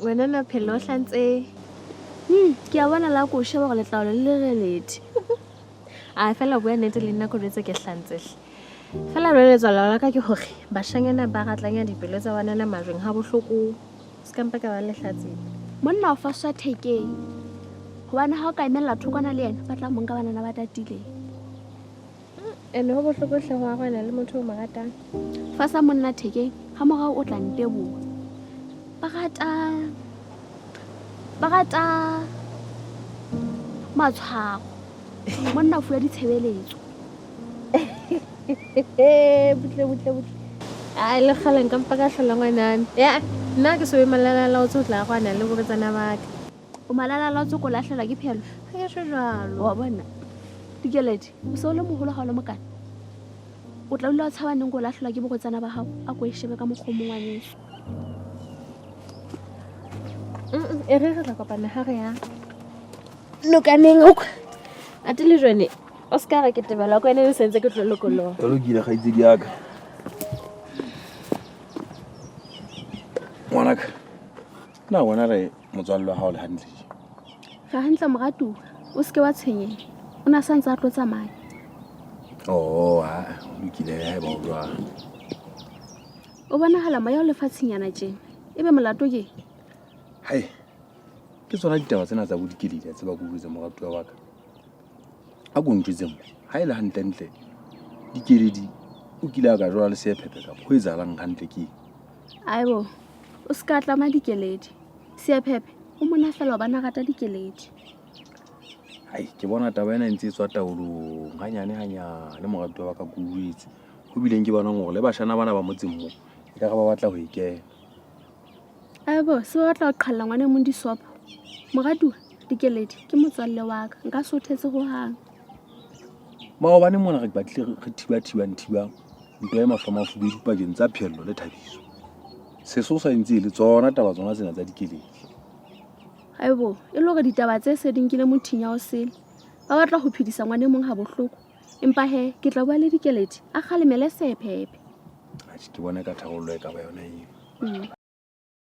Wena na phelo o hlantse. Ke a bona la ko o sheba gore letlalo le lereledi. A fela bua nnete le nna ko jwetse ke hlantse hle. Fela jwale letswalo la ka ke hore bashanyana ba ratlanya dipelo tsa banana majweng ha bohloko. Se ka mpa ka ba lehlatsipa. Monna o faswa thekeng. Hobane ha o ka emella thokwana le yena, ba tla mo nka banana ba tatileng. Ene ho bohloko hle ho arohana le motho o mo ratang. Fasa monna thekeng, ha morao o tla nteboha. Ba rata ba rata matshwaro. Monna o fuwa ditshebeletso. Butle butle butle. Ai le kgale nka mpa ka hlola ngwanana. Ya nna ke so be malalalaotse o tla arohana le boretsana ba ka. O malalalaotse ko lahlelwa ke phelo. Ha ke tjho jwalo. Wa bona. Dikeledi, o se o le moholo ha o le mokana. O tla dula o tshaba neng ko lahlelwa ke borwetsana ba hao? A ko e shebe ka mokgwa o mong ngwaneso. E re re tla kopana ha re ya nokaneng o ate le jone o se ka re ke tebela ko ene le sentse ke tlo lokoloha. Ho lokile kgaitsedi ya ka. Ngwanaka, na wena re motswalle wa hao le hantle tje? Re hantle moratuwa, o se ke wa tshwenyeha. O na sa ntse a tlo tsamaya. Oh, ha, ho lokile haeba ho jwalo. O bonahala moya o lefatshenyana tjena. Ebe molato ke? Hai, ke tsona ditaba tsena tsa bo Dikeledi a tseba ko jwetse moratuwa wa ka. A ko ntjwetse mo, ha e le hantlentle Dikeledi o kile a ka jola le Seephephe kapa ho etsahalang hantle ke eng? Aibo, o se ka tlama Dikeledi. Seephephe o mona fela hobane a rata Dikeledi. Hai, ke bona taba ena e ntse e tswa taolong hanyane hanyane moratuwa wa ka ko jwetse. Ho bileng ke bonang hore le bashana bana ba motseng mo ekare ba batla ho e kena. Aibo, se ba batla ho qhalla ngwana e mong disopo. Moratuwa, Dikeledi ke motswalle wa ka, nka se o thetse hohang. Maobane mona re batlile re thiba-thibang thibang ntwa e mahlo a mafubedu pakeng tsa Pheello le Thabiso. Sesosa e ntse e le tsona taba tsona tsena tsa Dikeledi. Aibo, e le hore ditaba tse se di nkile mothinya o sele. Ba batla ho phedisa ngwana e mong ha bohloko. Empa he, ke tla bua le Dikeledi, a kgalemele Seephephe. Atjhe, ke bona ka tharollo e ka ba yona eo.